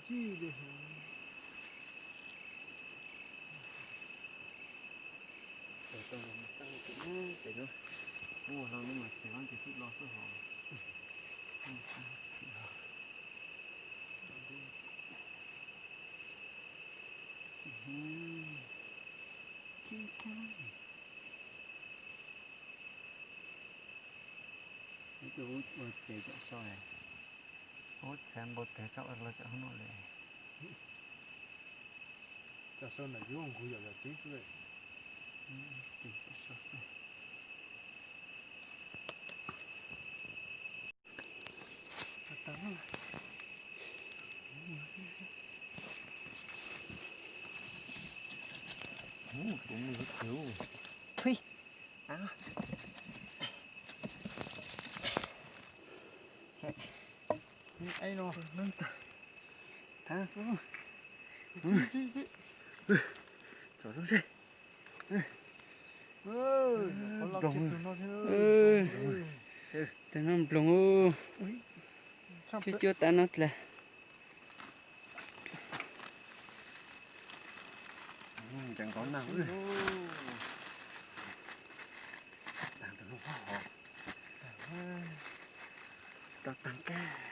Tij li. Ces tau los mas tau ces no, ces no, ua hlo no mas ces no ces xwb los xwb hos. Ib tug ua ces cov so, ua txhav npau taws tso los cov no lawm. Cov so ntawm yus nqus yom yom tseeb xwb. Tus mus tus. Thui. Ai no. Thav xwb. Tsom zoo seb. Nploos. Tag no nploos. Cuab cuab tas no dlawg. Ncees nkaus nag. Tsis tau tag kawg.